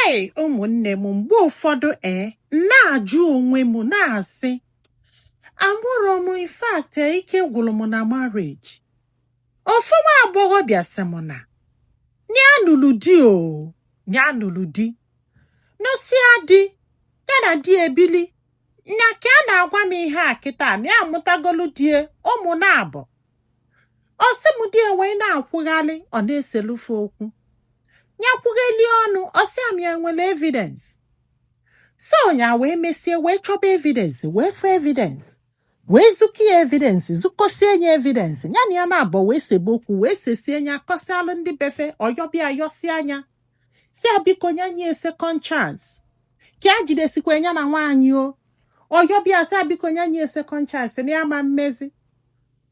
Hei, ụmụnne m, mgbe ụfọdụ m na-ajụ onwe m na-asị, amụrụ m, in fact, ike gwụrụ m na marriage. Ofu nwa agbọghọbịa sị m na ya nụrụ di o, ya nụrụ di, nụsịa di, ya na di ebili nya. Ka a na-agwa m ihe a kịta na ya amụtagolu die ụmụ na-abụ. Ọ sị m di wee na-akwụghalị, ọ na-eselufe okwu, ya kwugheli ọnụ. Ọsị am ya nwere evidence, so nya wee mesie wee chọba evidence, wee fụ evidence, wee zukọ ya evidence, zukọsie ya evidence. Ya na ya na-abọ wee sebe okwu, wee sesie nya, akọsịalụ ndị befe ọyọbịa ayọsi anya, si ya biko nya nye second chance, ka a jidesikwa ya na nwaanyị o. Ọyọbịa si ya biko nya nye second chance, na ya ma mmezi.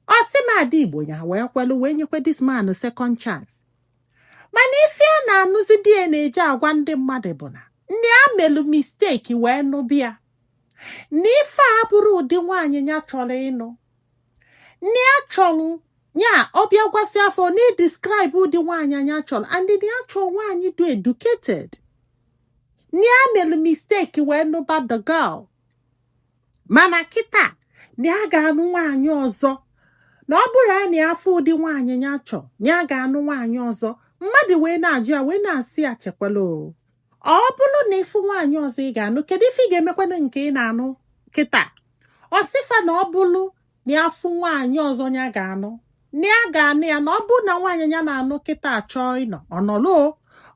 Ọ sị m, ada Igbo, ya wee kwelu, wee nyekwe this man second chance. Mana ife a na-anụzi di ya na-eji agwa ndị mmadụ bụ na ndị a melu mistake wee nụbịa, na ife a bụrụ ụdị nwaanyị ya chọrọ ịnụ, nne ya chọrọ ya. Ọbịa gwasị afọ na describe ụdị nwaanyị anya chọrọ, and ya chọrọ nwaanyị dị educated, nne ya melu mistake wee nụba the girl. Mana kịta na ya ga-anụ nwaanyị ọzọ, na ọ bụrụ ya na afọ ụdị nwaanyị ya chọọ, na ya ga-anụ nwaanyị ọzọ. Mmadụ wee na-ajụ ya, wee na-asị ya, chekwala o, ọ bụrụ na ịfụ nwaanyị ọzọ ị ga-anụ, kedu ife ị ga-emekwana nke ị na-anụ kịta? Ọ sịfa na ọ bụrụ na ya fụ nwaanyị ọzọ ya ga-anụ, na ya ga-anụ ya, na ọ bụrụ na nwaanyị ya na-anụ kịta chọọ ịnọ, ọ nọlụ o,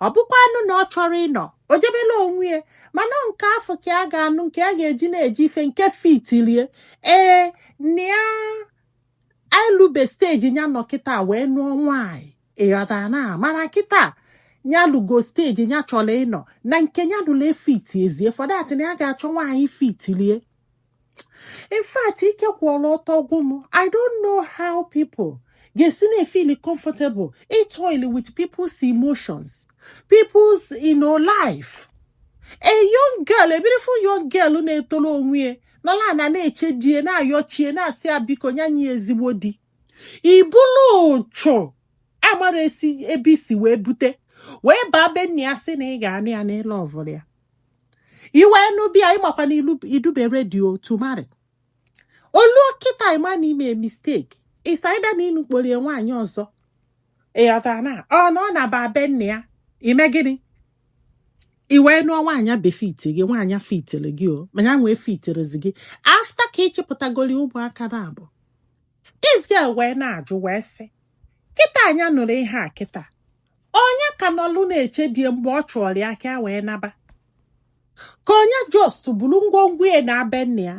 ọ bụkwanụ na ọ chọrọ ịnọ, o jebela onwe ya. Mana nke afọ ka a ga-anụ, nke a ga-eji na-eji ife nke fitilie ee na ya elube stage ya nọ kịta wee nụọ nwaanyị. Ịghọtara? Na mana kịta ya lugo stage ya chọrọ ịnọ na nke ya nụrụ efit ezie. For that, na ya ga-achọ nwaanyị fitilie. In fact, ike kwụọrọ ọtọ gwụ m. I don't know how people ga-esi na-efeel comfortable itoil with people's emotions, people's life. A young girl, a beautiful young girl na-etoro onwe ya, nọla na na-eche die, na-ayọchie, na-asị ya biko nye anyị ezigbo di, ibulu ụchụ amara esi ebe isi wee bute, wee baa be nna ya, sị na ị ga-anụ ya n'ịlụ ọvụrụ ya, iwee nụbịa. Ịmakwa na idube ready to marry oluo kịta, ịma na ime mistake ịsaida na ịnụ kporie nwaanyị ọzọ. Ịghọtara na ọ na ọ na-aba be nna ya, ime gịnị? I wee nụọ nwaanyị befit gị, nwaanyị fitiri gị o, mana ya nwee fitirizi gị after ka ịchịpụtagoli ụmụaka na abụ. This girl wee na-ajụ, wee sị kịta anya nụrụ ihe a kịta, onye ka nọlụ na-eche die mgbe ọ chụọrọ ya ka wee naba, ka onye just buru ngwongwo ya na be nna ya.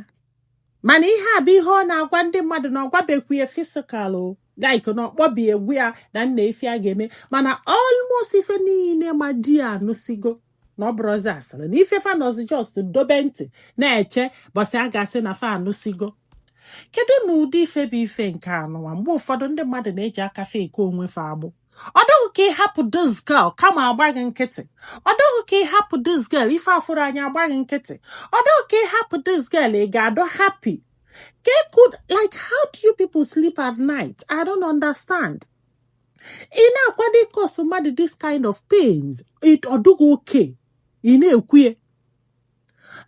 Mana ihe a bụ ihe ọ na-agwa ndị mmadụ, na ọ gwabekwu ya physical o, like na ọkpọbi egwu ya na nna efi a ga-eme. Mana almost ife niile ma di ya anụsigo na ọ bụrụzi asịrị na ife fanọzi, just dobe ntị na-eche bọsị a ga-asị na fa anụsigo. Kedu na ụdị ife bụ ife nke anụwa? Mgbe ụfọdụ ndị mmadụ na-eji aka fe eke onwe fa agbụ. Ọ dịghị ka ịhapụ this girl kama agbaghị nkịtị. Ọ dịghị ka ịhapụ this girl, ife afụrụ anya agbaghị nkịtị. Ọ dịghị ka ịhapụ this girl, ị ga-adọ happy ka could, like, how do you people sleep at night? I don't understand. Ị na-akwado ịcause mmadụ this kind of pains. Ọ dịghị oke ị na-ekwu ya.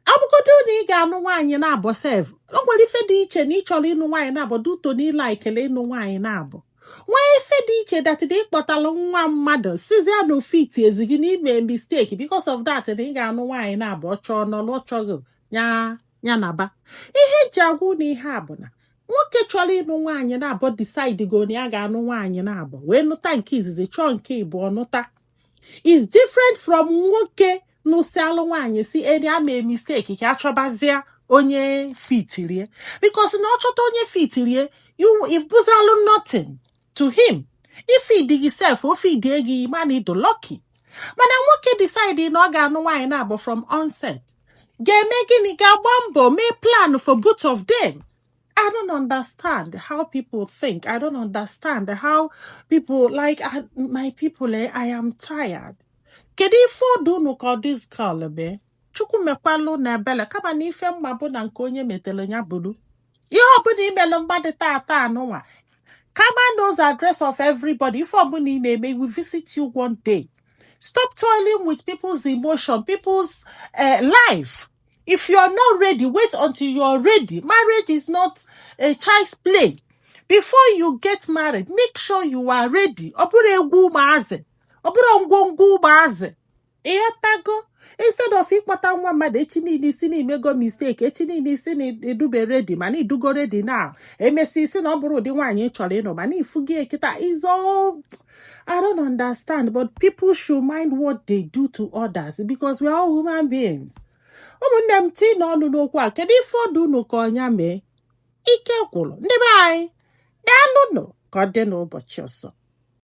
Ọ bụgodo na ị ga-anụ nwaanyị na-abụ sef, o nwere ife dị iche na ị chọrọ ịnụ nwaanyị na-abụ duto na ịla ekele ịnụ nwaanyị na-abụ. Nwee ife dị iche that dị ịkpọtalụ nwa mmadụ sizia na ofit ezi gị n'ime mistake. Because of that na ị ga-anụ nwaanyị na-abụ, ọ chọọ nọlụ, ọ chọghị ya, ya naba. Ihe eji agwa na ihe a bụ na nwoke chọrọ ịnụ nwaanyị na-abụ decide go na ya ga-anụ nwaanyị na-abụ, wee nụta nke izizi, chọọ nke ịbụọ nụta, is different from nwoke nụsịalụ nwaanyị si eni ama mistake ka achọbazie onye fitirie, because na ọ chọta onye fitirie, you ibuzalụ nothing to him. Ifidi gị sef, ofidie gị, mana ịdụ lucky. Mana nwoke decide na ọ ga-anụ nwaanyị na-abụ from onset ga-eme gịnị? Ga-agba mbọ mee plan for both of them. I don't understand how people think. I don't understand how people like I, my people, eh, I am tired. Kedu ife ọdụ unu ka this girl mee? Chukwu mekwalụ na ebele, kama na ife mma bụ na nke onye metere ya bụrụ ihe ọbụla imelụ mmadụ tata anụnwa. Kama knows address of everybody. Ife ọbụla ị na-eme will visit you one day. Stop toiling with people's emotion, people's life. If you're not ready, wait until you're ready. Marriage is not a child's play. Before you get married, make sure you are ready. Ọ bụrọ egwu ụmụazị, ọ bụrọ ngwongwo ụmụazị, ịghọtago? Instead of ịkpọta nwa mmadụ, echi niile ị sị na i mego mistake, echi niile ị sị na ị dụbe ready, mana ị dụgo ready now. Emesịa ị sị na ọ bụrọ ụdị nwaanyị ị chọrọ ịnụ, mana ị fụgo kịta is all. I don't understand, but people should mind what they do to others because we are all human beings. Ụmụnne m, tinye ọnụ n'okwu a. Kedu ife ọ dụ unu ka ọ nya mee? Ike gwụrụ ndị be anyị. Daalụnụ, ka ọ dị n'ụbọchị ọzọ.